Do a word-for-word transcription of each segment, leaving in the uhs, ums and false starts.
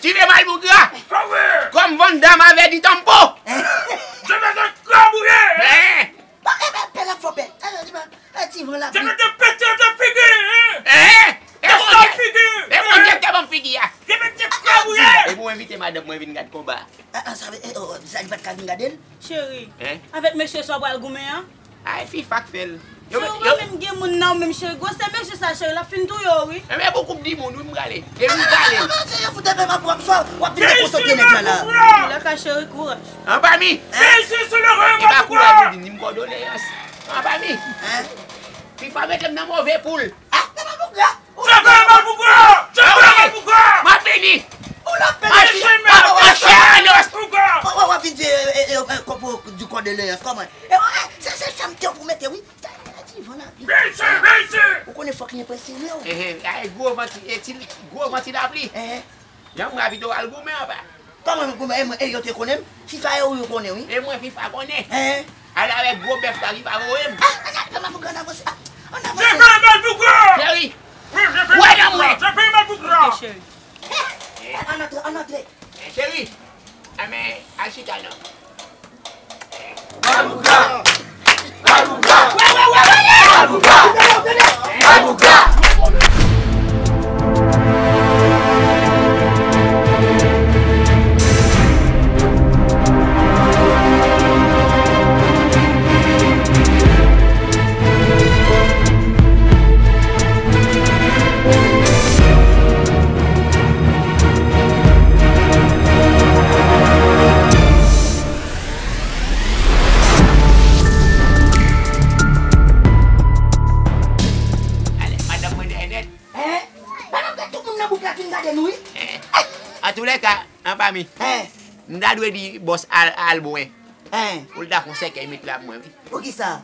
Tu veux mal, bougre? Ah oui. Comme Van Damme avait dit Tampo. Je vais te crabouiller. Hein? Bon, eh ben, pè la fò pè. Eh, di mwen, eh, ti van la. Je vais te péter ta figure, hein. Hein? E ta figure. E Bondye te ban figi a. Je vais te crabouiller. E pou envite madanm mwen vin gad konba. Ah, ah, sa vle, eh, oh, sa li pa t ka vin gade l? Cheri, hein? Avèk mesye sa w pral goumen an? Ay, FIFA k fè l. Yo, cheri, ou yo pa menm gen moun nan ou menm, cheri. Gwosè mesye sa, cheri, l ap fin touye w, wi. Enben, pou koup di moun, wi, m prale. E m prale. Ah, non, cheri, fout enpe m ap wè, w ap vin dekonsantre nèg la, la. Laka, cheri, kouraj. Anba mi. Hein? E pa kouraj, ou di, di m kondoleyans. Anba mi. Hein? FIFA mete m nan move poul. Ah, papa, mon gars. Ou la fè mal pou kò! Ou la fè mal pou kò! M ap vini! Ou la fè mal pou kò! Ou la fè mal pou kò! Ou, ou, ou vin di, eh, eh, eh, kòpò di kòdeleyans, kòman? Eh, eh, se, se chanm te pou mete, wi. Ti van lapli. Vin isit, vin isit! Ou konnen fòk li enpresyonnen w. Eh, eh, ay, gwo vanti, eh, ti, gwo vanti lapli. Eh, eh. Jan m ravi do al goumen anba. Kòman m goumen? E mwen, e yo te konnen m? FIFA e ou yo konnen, wi. E mwen FIFA konnen. Hein? Al avèk gwo bèf la ki pa voye m. Ah, ann al, papa, pou grann avanse. Ah, ann avanse. Je fais mal pour quoi? Cheri. Oui, je fais mal pour quoi? Je fais mal pour quoi? Ok, cheri. Ann antre, ann antre. Eh, cheri. Ah, men, al chita non. Ale, madanm mwen dèyè nèt. Hein? Madanm, gad tout moun nan bouk la fin gade nou, wi. Hein? Antoulèka, anba mi. Hein? M ta dwe di bòs al, al bwen. Hein? Pou l ta fè yon sèkèy met la pou mwen, wi. Poukisa?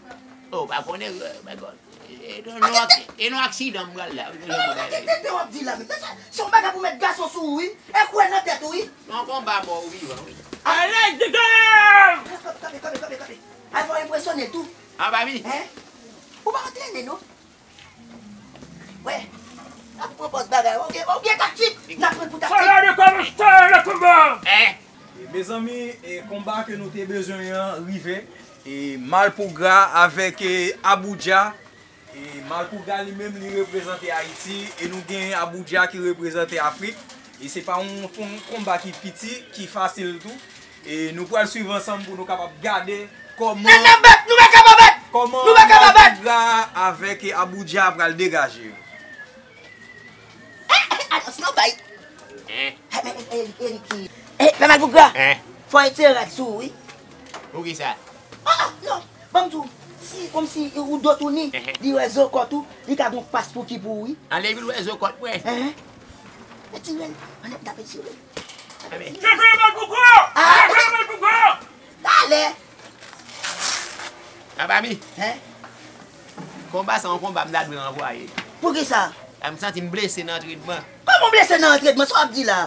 Oh, pa konnen, euh, my God. E, e, non, non, ak-, e non aksidan m pral la, wi, jan mwen bagay la. Tete w ap di la menm. Se, se yon bagay pou met gason sou ou, wi. E kwè nan tèt ou, wi. Yon konba mò ou vivan, wi. Ale, degaj! Kanpe, kanpe, kanpe, kanpe. Al fè w enpresyone tou. Anba mi. Hein? Ou pa antrene, non? Wè. N ap pran pòz bagay. Ou gen, ou gen taktik. N ap pran pou taktik. Salade kòmanse le konba! Hein? E, mezanmi, e, konba ke nou te bezwen an rive. E, Malpougra avèk, e, Abuja. E, Malpougra li menm, li reprezante Ayiti. E nou gen Abuja ki reprezante Afrik. E se pa yon, yon konba ki piti, ki fasil tou. E nou pral swiv ansanm pou nou kapab gade kòman, kòman Malpougra avèk Abuja pral degaje yo. Anons lan bay. Hein? Eh, men, eh, eh, Eric, eh, pè Malpougra. Hein? Fò ete rad sou ou, wi. Poukisa? Ah, ah, non. Ban m di w, si, kòmsi ou do touni, li wè zo kòt ou, li ka gon pas pou ki pou ou, wi. Anlè, li wè zo kòt mwen. Hein? Etire l. Anlè, n ap etire l. Je fais mal pour quoi? Ah. Je fais mal pour quoi? Talè. Anba mi. Hein? Konba sa yon konba m ta dwe ranvwaye. Poukisa? M santi m blese nan antrenman. Kòman w blese nan antrenman? Sa w ap di la?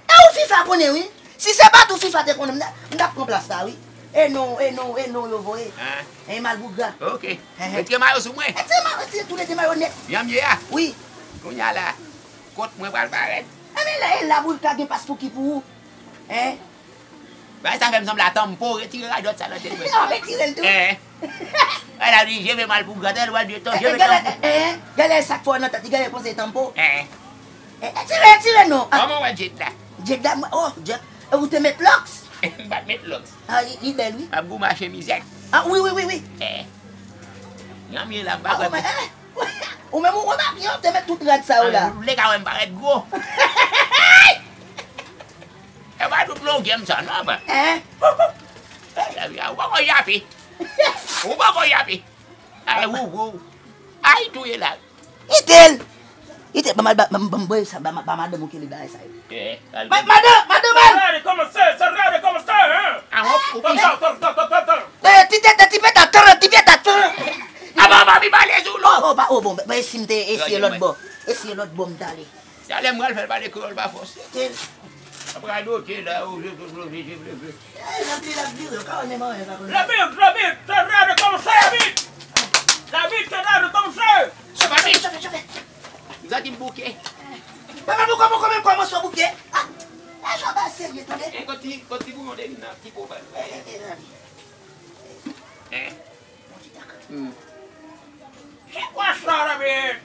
E ou FIFA konnen, wi. Si se pa t ou FIFA te konnen, m ta, m t ap pran plas la, wi. E non, e non, e non, yo voye. Hein? E Malpougra. Ok. Hein, hein. Retire mayo sou mwen. Retire mayo, retire toulede mayo nèt. Jan m ye a? Wi. Kounye a la, kont mwen pral parèt. E men la, e la pou l ka gen pas pou ki pou ou. Hein? Bagay sa fè m sanble a Tampo, retire radòt sa nan tèt mwen. Retire l tou. Eh. Wè la, li jeve Malpougra, tèl wè de tan, jeve Tampo. Eh, gade sa k fè w nan tèt, li gade konse Tampo. Eh. Eh, eh, tire, tire non. Ah. Kòman w wè Jade la? Jade la, mwen, oh, Jade. E ou te met lòks? M pa t met lòks. Ah, li, li bèl, wi. M ap goumen a chemizèt. Ah, wi, wi, wi, wi. Eh. Jan m ye la, m pa kwè. Ah, ou, eh, ou menm ou remake, ou te met tout rad sa yo la. Ah, ou vle ka wè m parèt gwo. E pa tout longè m sa non, papa. Hein? Ou pa ko yape. Ou pa ko yape. Ay, wou, wou. Ay, touye la. Kite l. Kite, ban mal, ban, ban, ban, ban, sa, ban, ban madanm ou kele bagay sa yo. Eh, al. Ma-, madanm, madanm, al. Sa rare kòmanse, sa rare kòmanse, hein? Ah, ou, ou. Tan, tan, tan. Eh, ti tete, ti peta, tan, ti peta, tan. Ah, ban, ban, mi pale sou nou. Oh, oh, ba, oh, bon, ben, si m te eseye lòt bò. Eseye lòt bò, m t ale. Talè m pral fè l pale kreyòl pa fòs. Ap radote la, ou vle, vle, vle, vle, vle, vle. Eh, l ap li, l ap vire, ou ka wè menm anyen, pa konn. Labit, labit, tè rad kòmanse, labit. Labit, tè rad kòmanse. Chofe, chofe, chofe, chofe. M santi m bouke. Papa, pou kòman, kòman, kòman sa bouke? Ah. Sa pa serye, tande. E, kot ti, kot ti bouyon de vin nan, ti po ba. E, e, e, tande. E. Bon ti tak. Hmm. Se kwa sa la, men?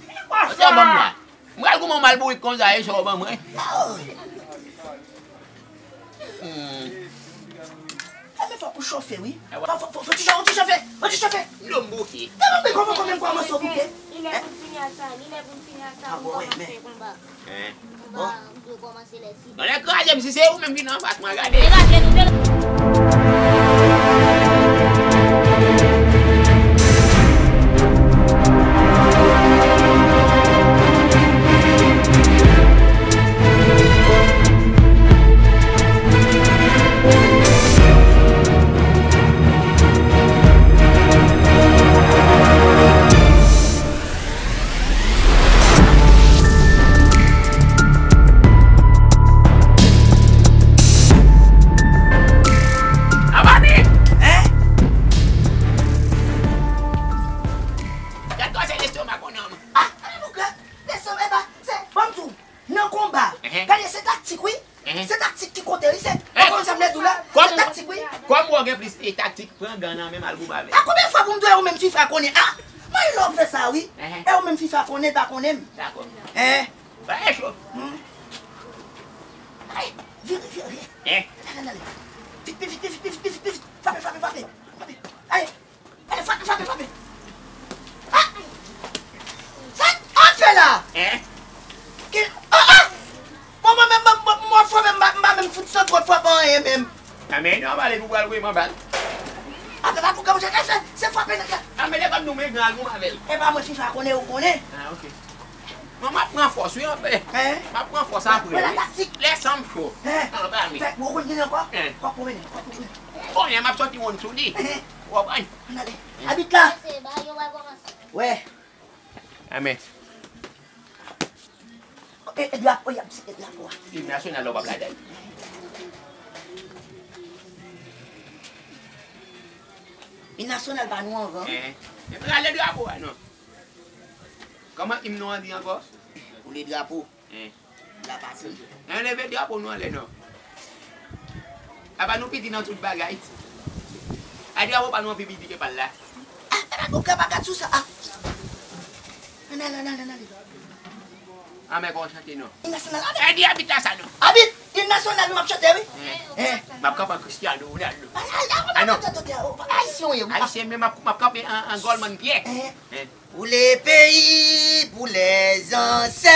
Se kwa sa? Sa ban m la. M pral goumen yon mal bourik konsa, e sa w ban mwen. Hmm. Sa men fòk ou chofe, wi. Fò, fò, fò, fò ti cho-, fò ti chofe, fò ti chofe. Dlo m bouke. Gade mwen kòman, kòman m kòmanse bouke. Li lè pou n fini ak sa, li lè pou n fini ak sa, pou n kòmanse konba. Hein? Konba, m dwe kòmanse lè si. Bon, lè kraze m, si se ou menm ki nan anfas mwen, gade. Degaje nou, degaje. Abòne! Hein? Gad kòman se lestomak konnen an. Ah, gade boug la. Lestomak, epa, se, ban m di w, nan konba. Ehe. Gade, se taktik, wi. Ehe. Se taktik ki konte, wi. Se, ou konn sa m vle di w la? Se taktik, wi. Kòm ou gen plis, e, taktik, pran gan nan men m al goumen avè l. A konbyen fwa pou m di w, e ou menm Fifa konnen? Ah, mwen lè w fè sa, wi. Ehe. E ou menm Fifa konnen, l pa konnen m. Dakò. Ehe. Bagay cho. Hmm. Ay, vire, vire, vire. Hein? Allez, allez. Vite, vite, vite, vite, vite, vite, vite. Frape, frape, frape. Frape. Allez. Allez, frape, frape, frape. Ah! Sa, sa w fè la? Hein? Ki, ah, ah! Bon, mwen menm, mwen, mwen, mwen frape, m pa, m pa menm fout santi w frape anyen menm. Ah, men non, pale pou pral voye m anba l. Ah, men pa pou kòb, se, se, se frape nan kè. Ah, men lè kòm nou, men gran al goumen avè l. E pa mwen Fifa konnen, ou konnen. Ah, ok. Non, m ap pran fòs, wi, anpè. Hein? M ap pran fòs apre, wi. Wè la taktik. Lè san m cho. Hein? Anba mi. Fèk, ou konn gen ankò? Hein? Kòk pou mennen, kòk pou mennen. Konnen m ap sòti wonn sou li. Hein? Ou konprann? Ann ale. Abit la. Wè. Amèn. E, e drapo, y ap site drapo a. Im nasyonal la, w ap lagay. Im nasyonal pa nou anvan. Hein? E rale drapo a, non. Kòman im nou an di ankò? Pou le drapo. Hein. La patri. Ann leve drapo nou anlè non. Apa nou piti nan tout bagay. A drapo pa nou an pi piti ke pa l la. Ah, epa, ou ka pa gad sou sa. Ah. Ann ale, ann ale, ann ale. Ann men kon chante non. Im nasyonal, ann ale. Edi abit la sa non. Abit, im nasyonal nou ap chante wi. Hein. M ap kanpe an Cristiano Ronaldo. Ay, ay, ay, ay non. Ayisyen ou ye wi. Ayisyen men m ap, m ap kanpe an, an Goldman Pierre. Hein. Hein. Pou le peyi, pou lèzansèt,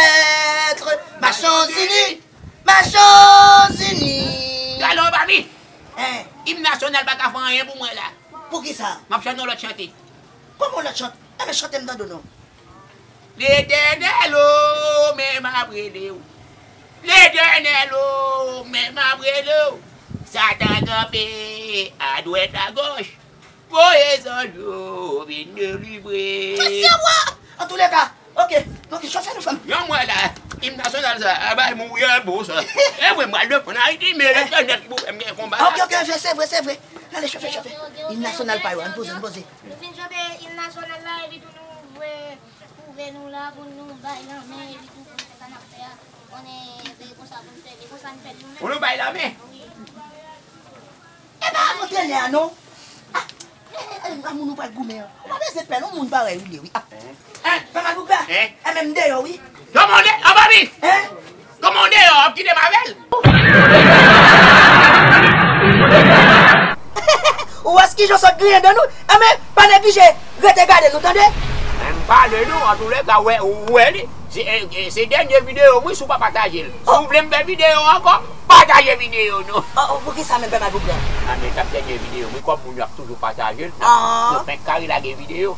machons unis, machons unis. Gade w pa mi. Hein? Im nasyonal pa ka fè anyen pou mwen la. Poukisa? M ap chante yon lòt chante. Kòman yon lòt chante? Enben chante m tande w non. Letènèl o, men m ap rele w. Letènèl o, men m ap rele w. Satan kanpe adwèt agòch. Voye zanj yo vin delivre. Mesye wa! Antouleka, ok, ok, chofè nou fè m. Yon mwa la, im nasyonal sa, a bay mouri an bon sa. E vre, m pral defann Ayiti, men Letènèl ki pou fè m gen konba la. Ok, ok, se vre, se vre. Ale, chofè, chofè. Im nasyonal pa yo, ann poze, ann poze. Nou fin chante im nasyonal la, epi tou nou vwe, twouve nou la, pou nou bay lanmen, epi tou pou nou fè sa n ap fè a. Konnen, se konsa pou nou fè, se konsa n fè nou menm. Pou nou bay lanmen? Wi. E pa avè antrenè a non. Ah, e, e, e, a moun ou pral goumen an. Ou pa bezwen pè non, moun parèy ou ye wi. Ah. Hein, pa mal pou pè. Hein? E menm deyò wi. Kòman w de-, an pa mi? Hein? Kòman w deyò, w ap kite m avè l? Ou wè kijan w sot griyen dan nou? E men, pa neglije rete gade nou, tande? Men m pale nou, antouleka, wè, ou wè li. Se, e, e, se dènye videyo m wi, si w pa pataje l. Si w vle m fè videyo ankò, pataje videyo nou. Oh, oh, poukisa menm pè Madoub la? A men t ap dènye videyo m wi, kòm moun yo ap toujou pataje l, nou fenk ka relage videyo.